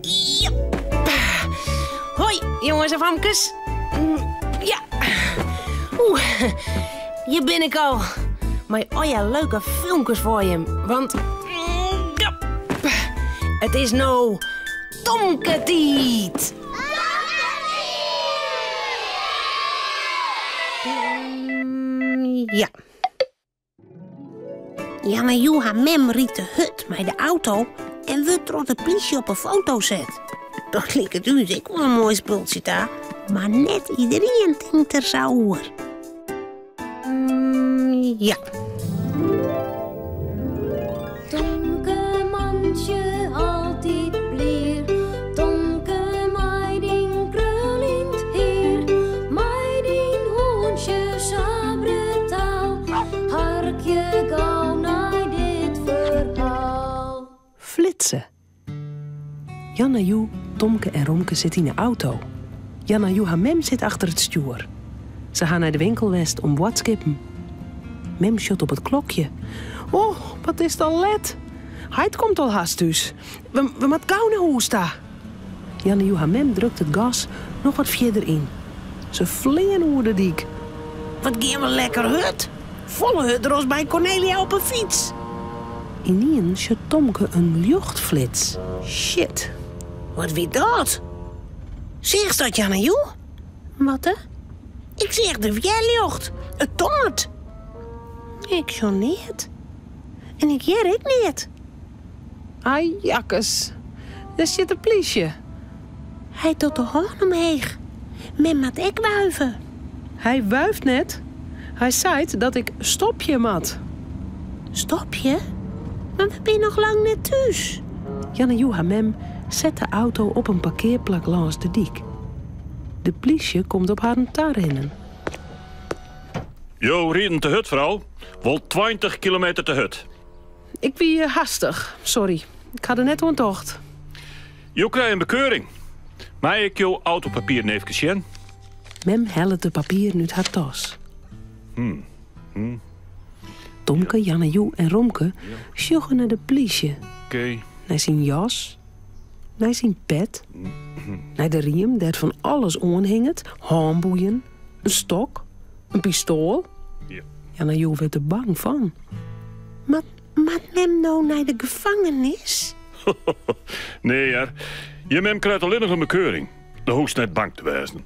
Jep. Hoi, jongens en famkes. Ja. Oeh, hjir bin ik al. Mei allegear leuke filmkes foar jim. Want ja, it is no Tomke-tiid. Ja. Janne Joe har mem rydt te hurd mei de auto en wurdt troch de plysje op 'e foto set. Dat liket ús ek wol in moai spultsje ta, mar net iderien tinkt der sa oer. Mm, ja. Tomke mantsje altyd blier, Tomke mei dyn kruljend hier, mei dyn hûntsje sa brutaal, harkje gau nei dit ferhaal. Flitse. Janna Joe, Tomke en Romke sitte yn 'e auto. Janna Joe har mem sit achter it stjoer. Se ha nei de winkel west om boadskippen. Mem sjocht op it klokje. O, wat is it al let! Heit komt al hast thús. We, we moatte gau nei hûs ta. Janna Joe har mem drukt it gas noch wat fierder yn. Se fleane oer de dyk. Wat gean we lekker hurd. Folle hurder as by Cornelia op 'e fyts. Ynienen sjocht Tomke in ljochtflits. Shit, wat wie dat? Seachst dat, Janna Joe? Wat hè? Ik seach de wjerljocht. It tongert. Ik sjoch neat. En ik hear ek neat. Ai jakkes, dêr stiet de plysje. Hy docht de hân omheech. Mem moat ek wuive. Hy wuift net. Hy seit dat ik stopje moat. Stopje? Mar we binne noch lang net thús. Janna Joe har mem set de auto op in parkearplak lâns de dyk. De plysje komt op harren tarinnen. Jo rieden te hurd, frou. Wol 20 kilometer te hurd. Ik wie hastich, sorry. Ik ha der net oan tocht. Jo krije in bekeuring. Mei ik jo autopapieren eefkes sjen? Mem hellet de papieren út har tas. Tomke, Janna Joe en Romke sjogge nei de plysje. Oké. Nei syn jas, nei syn pet, nei de riem dêr't fan alles oan hinget, hânboeien, in stok, in pistoal. Ja. Janna Joe wurdt der bang fan. Moat, moat mem no nei de gefangenis? Nee hear, je mem krijt allinnich in bekeuring. Dan hoechst net bang te wêzen.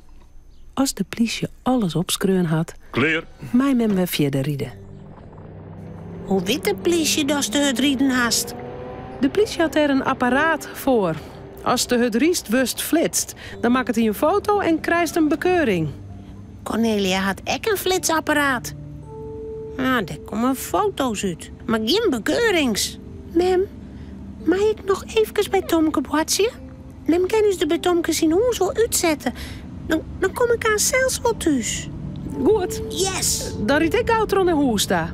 As de plysje alles opskreaun hat, Klear. mei mem wer fierder ride. Hoe wit de plysje datst te hurd riden hast? De plysje hat dêr in apparaat foar. Ast te hurd rydst, wurdst flitst. Dan makket hy in foto en krijst in bekeuring. Cornelia hat ek in flitsapparaat. Ah, dêr komme foto's út, mar gjin bekeurings. Mem, mei ik noch eefkes by Tomke boartsje? Mem kin ús der by Tomke syn hûs wol útsette. Dan, dan kom ik aanst sels wol thús. Goed. Yes! Dan ryd ik gau troch nei hûs ta.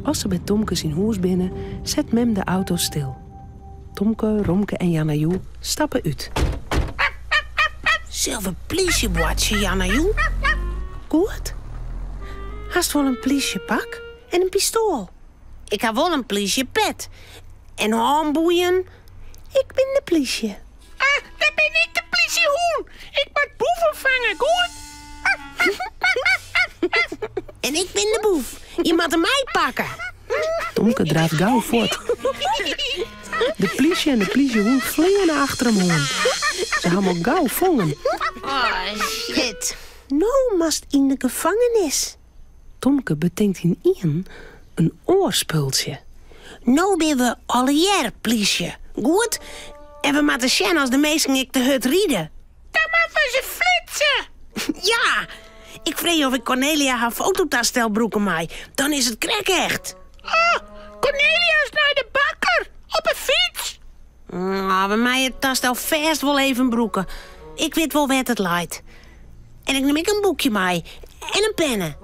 As se by Tomke syn hûs binne, set mem de auto stil. Tomke, Romke en Janna Joe stappe út. Sil we plysje boartsje, Janna Joe? Goed. Hast wol in plysjepak en in pistoal? Ik ha wol in plysjepet en hânboeien. Ik bin de plysje. Ah, dan bin ik de plysjehûn. Ik moat boeven fange, goed? En ik bin de boef. Je moatte my pakke. Tomke draaft gau fuort. De plysje en de plysjehûn fleane achter him oan. Se ha him al gau fongen. Oh, shit. No moatst yn de gefangenis. Tomke betinkt ynienen in oar spultsje. No binne we allegear plysje, goed? En we moatte sjen as de minsken ek te hurd ride. Dan moatte we se flitse! Ja! Ik freegje of ik Cornelia har fototastel brûke mei. Dan is it krekt echt. Oh, Cornelia is nei de bakker, op 'e fyts. Oh, we meie it tastel fêst wol even brûke. Ik wit wol wêr't it leit. En ik nim ek in boekje mei en in penne.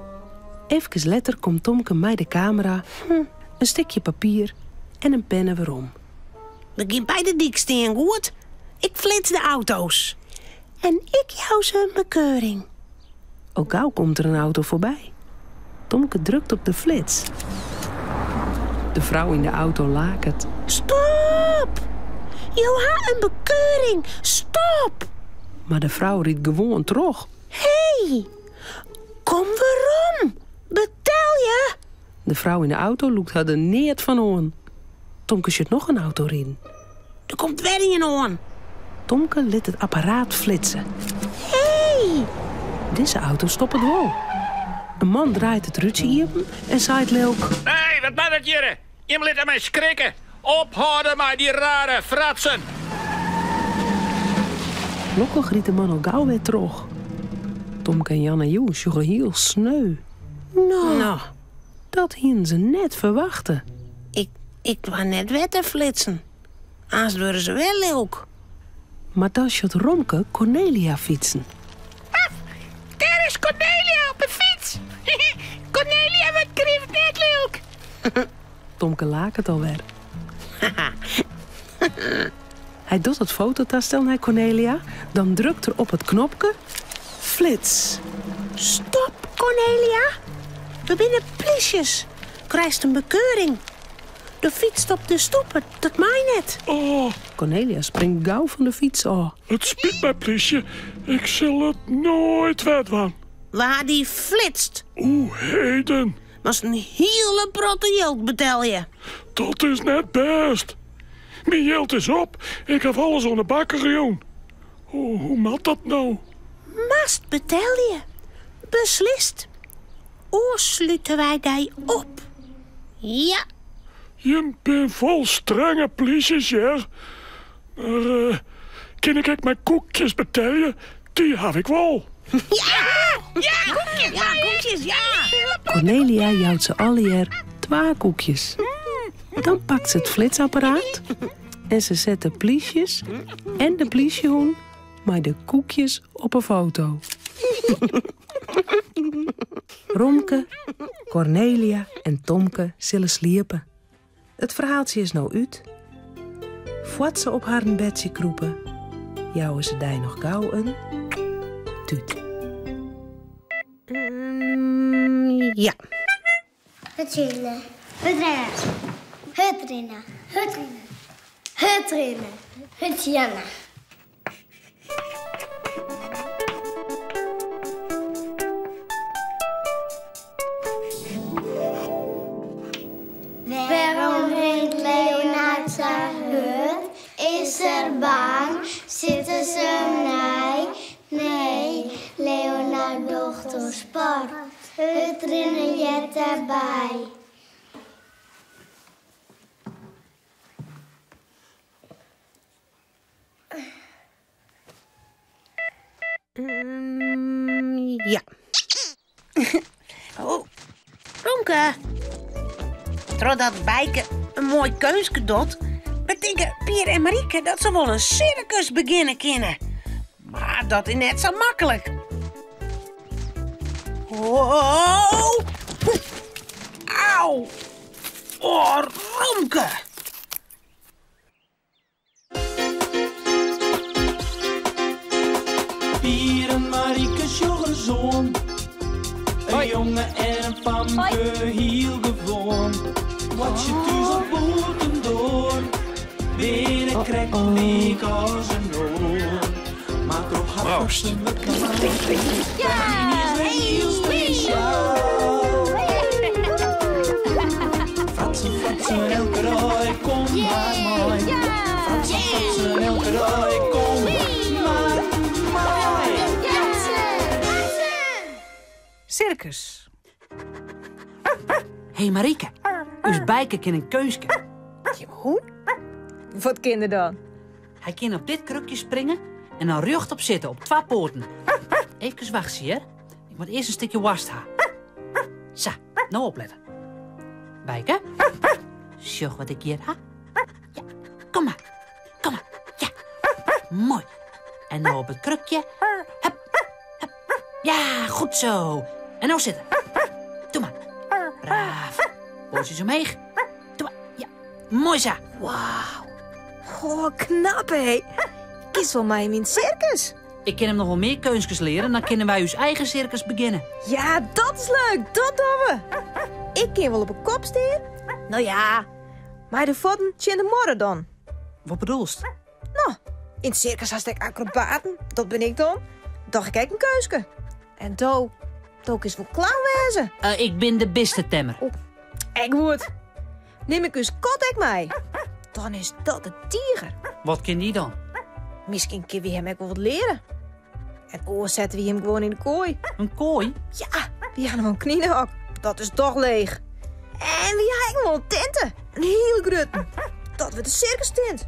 Efkes letter komt Tomke mei de kamera, in stikje papier en in penne werom. We gean by de dyk stean, goed? Ik flits de auto's. En ik jou se in bekeuring. Al gau komt der in auto foarby. Tomke drukt op de flits. De frou yn de auto laket. Stop! Jo ha in bekeuring. Stop! Mar de frou rydt gewoan troch. Hé, kom werom! Betelje! De frou yn de auto lûkt har der neat fan oan. Tomke sjocht noch in auto riden. Der komt wer ien oan. Tomke lit it apparaat flitse. Hé! Dizze auto stoppet wol. In man draait it rútsje iepen en seit lilk. Hé, wat bart it hjirre? Jim litte my skrikke. Ophâlde mei dy rare fratsen. Lokkich rydt de man al gau wer troch. Tomke en Jan en Joe sjogge hiel sneu. No. Dat hienen se net ferwachte. Ik, ik doar net wer te flitsen. Aanst wurde se wer lilk. Mar dan sjocht Romke Cornelia fytsen. Paf, dêr is Cornelia op 'e fyts. Cornelia wurdt grif net lilk. Tomke laket alwer. Hy docht it fototastel nei Cornelia, dan drukt er op it knopke. Flits! Stop, Cornelia! We binne plysjes. Krijst in bekeuring. Do fytst op de stoepe, dat mei net. Oh. Cornelia springt gau fan de fyts ôf. It spyt my, plysje. Ik sil it noait wer dwaan. We ha dy flitst. Oeh, heden. Moatst in hiele protte jild betelje. Dat is net bêst. Myn jild is op. Ik haw alles oan de bakker jûn. Oh, hoe moat dat no? Moatst betelje. Beslist. Oars slute wy dy op. Ja. Jim bin wol strenge plysjes, hear. Mar eh, kin ik ek mei koekjes betelje? Dy haw ik wol. Ja! Ja, koekjes! Ja, koekjes, ja! Cornelia jout se allegear twa koekjes. Dan pakt se it flitsapparaat en se set de plysjes en de plysjehûn mei de koekjes op 'e foto. Romke, Cornelia en Tomke sille sliepe. It ferhaaltsje is no út. Foar't se op harren bedsje krûpe, jouwe se dy noch gau in tút. Ja. Hurdrinne. Hurdrinne. Hurdrinne. Hurdrinne. Hurdrinne. Hurdrinne. Wêrom rint Leonard sa hurd? Is er bang? Sitte se him nei? Nee, Leonard docht oan sport. Hurdrinne heart dêrby. Ja. Oh, Romke. Trochdat Bijke in moai keunstke docht, betinke Pier en Marieke dat se wol in sirkus begjinne kinne. Mar dat is net sa maklik. Oh! Au! Oh, Romke! Pier en Marieke sjogge soan. In jonge en in famke, hiel gewoan. Wat je thús of bûtendoar, binne krekt lyk as in oar. Mar troch har Proost. fratsen wurdt is wer hiel spesjaal. Fratsen, fratsen, elke dei, kom mar mei. Fratsen, fratsen, elke dei, kom mar mei. Sirkus. Hé Marieke, ús Bijke kin in keunstke. Hoe? Wat kin er dan? Hy kin op dit krukje springe en dan rjochtop sitte op twa poaten. Efkes wachtsje, hear. Ik moat earst in stikje woarst ha. Sa, no oplette. Bijke, sjoch wat ik hjir ha. Ja, kom mar, kom mar. Ja, moai. En no op it krukje. Hup, hup. Ja, goed zo. En no sitte. Doe mar. Braaf. Poatsjes omheech. Doe mar. Ja, moai sa. Wauw. Goh, knap hé. Kinst wol mei him yn it sirkus. Ik kin him noch wol mear keunstkes leare, dan kinne wy ús eigen sirkus begjinne. Ja, dat is leuk. Dat dogge we. Ik kin wol op 'e kop stean. No ja, mei de fuotten tsjin de muorre dan. Wat bedoelst? No, yn it sirkus hast ek akrobaten, dat bin ik dan. Doch ik ek in keuske. En do, do kinst wol clown wêze. Eh, ik bin de bistetemmer. Oh, ek goed. Nim ik ús kat ek mei. Dan is dat de tiger. Wat kin dy dan? Miskien kinne wy him ek wol wat leare. En oars sette wy him gewoan yn de koai. In koai? Ja, wy ha noch in kninehok. Dat is toch leech. En wy ha ek noch wol in tinte. In hiele grutte. Dat wurdt de sirkustint.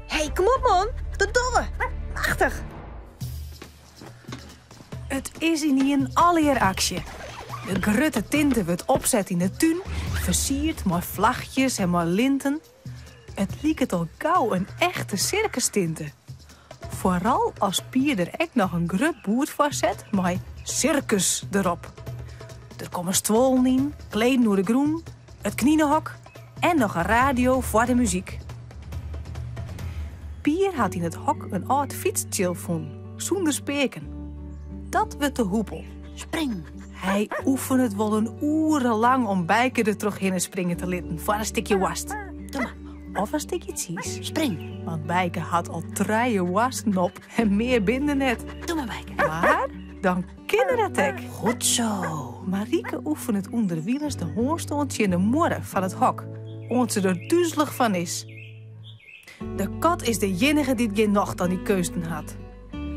Hé, kom op man. Dat dogge we. Machtich. It is ynienen allegear aksje. De grutte tinte wurdt opset yn de tún, fersierd mei flachjes en mei linten. It liket al gau in echte sirkustinte. Foaral as Pier der ek noch in grut boerd foar set mei 'Sirkus' derop. Der komme stuollen yn, kleden oer de grûn, it kninehok en noch in radio foar de muzyk. Pier hat yn it hok in âld fytstsjil fûn, sûnder speaken. Dat wurdt de hoepel. Spring! Hy oefenet wol in oere lang om Bijke der trochhinne springe te litten foar in stikje woarst. Doe mar. Of in stikje tsiis. Spring! Want Bijke hat al trije woarsten op en mear binne der net. Doe mar, Bijke. Mar dan kin er it ek. Goed zo. Marieke oefenet ûnderwilens de hânstân tsjin de muorre fan it hok, oant se der duzelich fan is. De kat is de iennige dy't gjin nocht oan dy keunsten hat.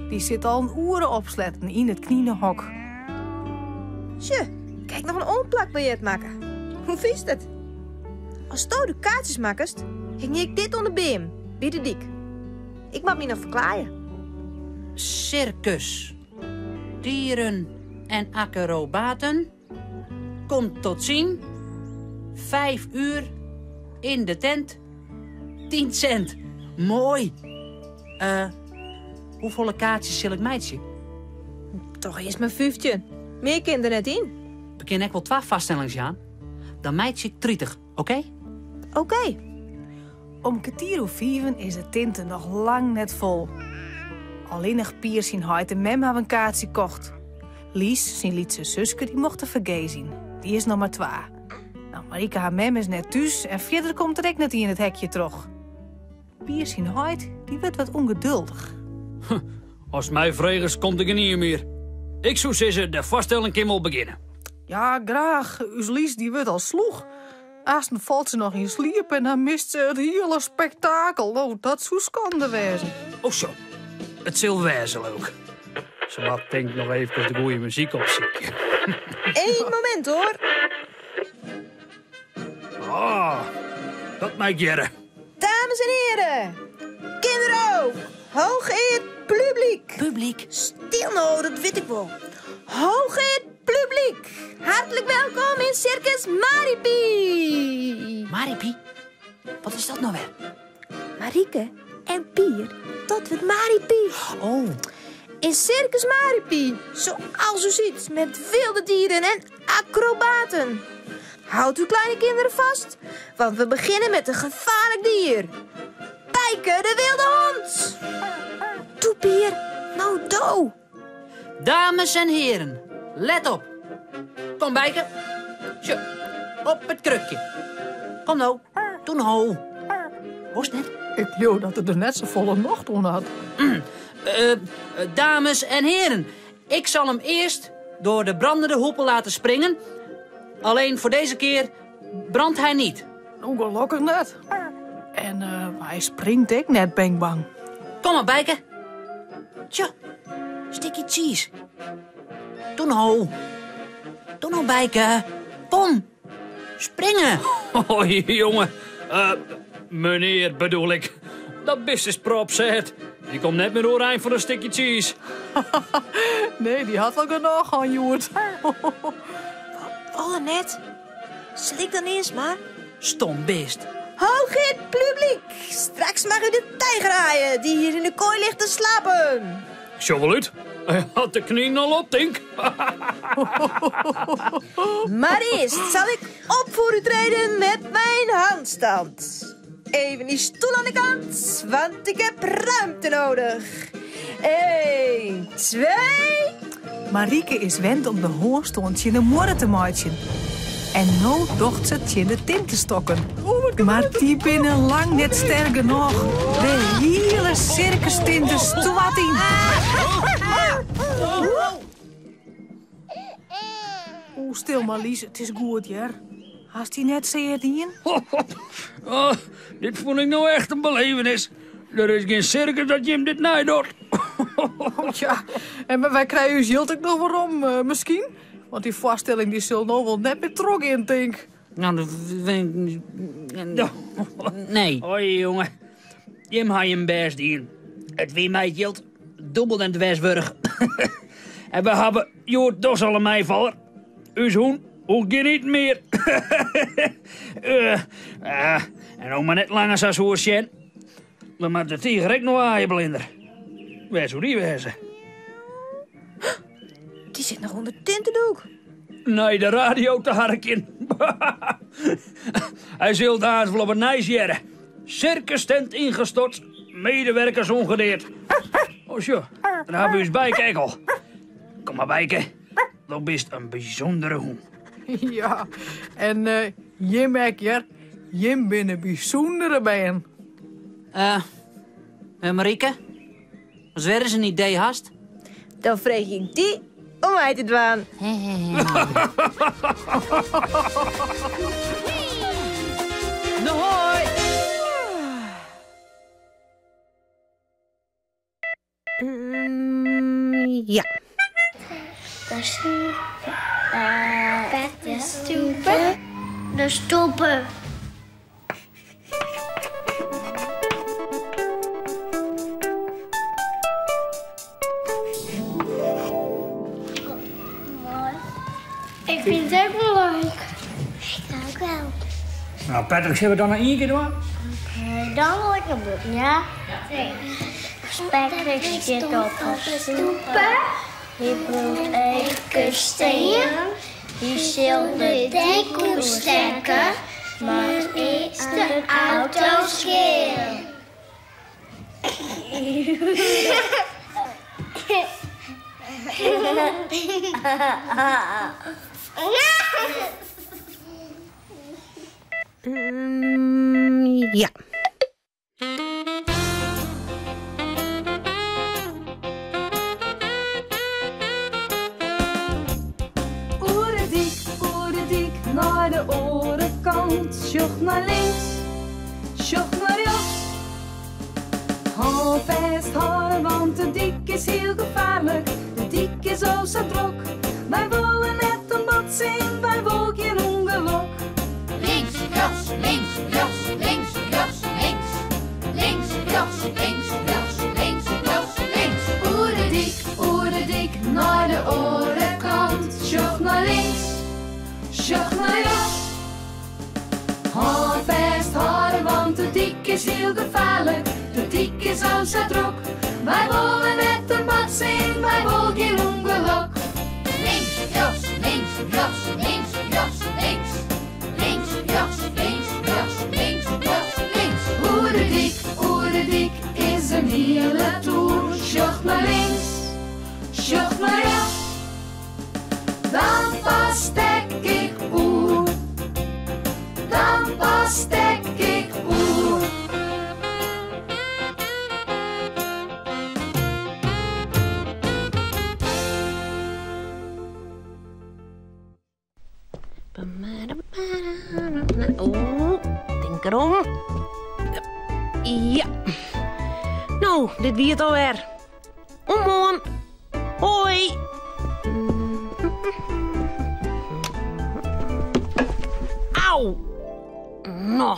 Dy sit al in oere opsletten yn it kninehok. Sjoch, ik ha ek noch in oanplakbiljet makke. Hoe fynst it? Asto de kaartsjes makkest, hingje ik dit oan de beam by de dyk. Ik moat my noch ferklaaie. Sirkus, dieren en akrobaten. Komt tot zien. 5 uur in de tent. 10 cent. Moai. Uh, hoefolle kaartsjes sil ik meitsje? Doch earst mar 15. Mear kin der net yn. We kinne ek wol twa foarstellings jaan. Dan meitsje ik 30, oké? Oké. Om kertier oer fiven is de tinte noch lang net fol. Allinnich Pier syn heit en mem hawwe in kaartsje kocht. Lies, syn lytse suske, dy mocht der fergees yn. Dy is noch mar twa. No, Marieke har mem is net thús en fierder komt der ek net ien it hekje troch. Pier syn heit, dy wurdt wat ûngeduldich. Ast my fregest, komt der gjinien mear. Ik soe sizze, de foarstelling kin wol begjinne. Ja, graach. Us Lies dy wurdt al slûch. Aansten falt se noch yn sliep en dan mist se it hiele spektakel. Oh, dat soe skande wêze. Oh zo, it sil wêze, leuk. Se moat tink noch eefkes de goeie muzyk opsykje. Eén momint hoor. Ah, dat mei ik hearre. Dames en heren, kinderen ook, hooggeëerd publiek. Publiek. Stil nou, dat weet ik wel. Hooggeëerd publiek, hartelijk welkom in Circus Maripi. Maripi? Wat is dat nou wer? Marieke en Pier, dat wordt Maripi. Oh. In Circus Maripi, zoals u ziet, met wilde dieren en acrobaten. Houd uw kleine kinderen vast, want we beginnen met een gevaarlijk dier. Bijke de wilde hond. Toe Pier, nou do. Dames en heren, let op. Kom Bijke. Zo, op het krukje. Kom nou, doe nou. Woest net? Ik leau dat er er net safolle nocht oan hat. Eh, dames en heren, ik zal hem eerst door de brandende hoepel laten springen. Alleen voor deze keer brandt hij niet. Nou, gelokkich net. En eh, hy springt ek net, ben ik bang. Kom maar, Bijke. Tja, stikje cheese. Doe nou. Doe nou, Bijke. Kom. Springen. Hoi, jongen. Eh, meneer bedoel ik. Dat bist is propset. Die komt net meer oerein voor een stukje cheese. Nee, dy hat al genôch hân hjoed. Wol er net? Sil ik dan earst mar? Stom bist. Hooggeëerd publiek, straks mag u de tijger aaien die hier in de kooi ligt te slapen. Sjoch wol út. Hy hat de kninen al op, tink. Maar eerst zal ik op voor u treden met mijn handstand. Even die stoel aan de kant, want ik heb ruimte nodig. 1, 2. Marieke is wend om de hânstân tsjin de muorre te meitsjen. En no docht se tsjin de tintestokken. Oh, wat Mar dy binne lang net sterk genôch. De hiele sirkustinte stoart yn. Oeh, stil mar Lies, it is goed hear. Hast dy net sear dien? Oh, dit fûn ik no echt in belevenis. Der is gjin sirkus dat jim dit neidocht. Ja, en wy krije ús jild ek noch werom, eh, miskien. Want dy foarstelling dy sil no wol net mear trochgean, tink. Nou, dat Nee. Oi, jonge. Jim ha jim bêst dien. It wie my it jild dûbeld en dwers wurdich. en we hawwe hjoed dochs al in meifaller. Us hûn hoecht gjin iten mear. uh, en no mar net langer sa soer sjen. We moatte de tiger ek noch aaie blinder. Wêr soe dy wêze? Dy sit noch ûnder tintedoek. Nei de radio te harkjen. Hy sil aanst wol op it nijs hearre. Sirkustent ingestort, medewerkers ongedeerd. Oh sjoch, dan hawwe we ús Bijke ek al. Kom mar Bijke, do bist in bysûndere hûn. Ja, en uh, jim ek hear. Jim binne bysûndere bern. Eh, uh, Marieke, ast wer ris in idee hast? Dan freegje ik dy om mei te dwaan. No hoi! Mm, ja. De stoepen. De stoepen. Ik vind het ook wel leuk. Ik ook wel. Nou, Patrick, zullen we dan nog één keer doen? Oké, dan wil ik een boek, ja? Nee. Patrick zit op de stoepen. Die broedt even steen. Die zal de dek stekken. Maar is de auto schil. Mm, ja. Oer de dyk, oer de dyk, nei de oare kant. Sjoch nei links, sjoch nei rjochts. Hâld fêst hâlde, want de dyk is hiel gefaarlik. De dyk is o sa drok. Wy wolle net in botsing, wy wolle gjin ûngelok. Links, rjochts, links, rjochts, links, rjochts, links. Links, rjochts, links, rjochts, links, rjochts, links. Oer de dyk, oer de dyk, nei de oare kant. Sjoch nei links, sjoch nei rjochts. Hâld fêst hâlde, want de dyk is hiel gefaarlik. De dyk is o sa drok. Wy wolle net in botsing, wy wolle gjin ûngelok. Links, rjochts, links, rjochts, links, rjochts, links. Links, rjochts, links, rjochts, links, rjochts, links. Oer de dyk, oer de dyk is in hiele toer. Sjoch nei links, sjoch nei rjochts. Dan pas stek ik oer. Dan pas stek ik oer. Oeh, tink derom. Ja. No, dit wie it alwer. Oant moarn. Hoi. Au. No.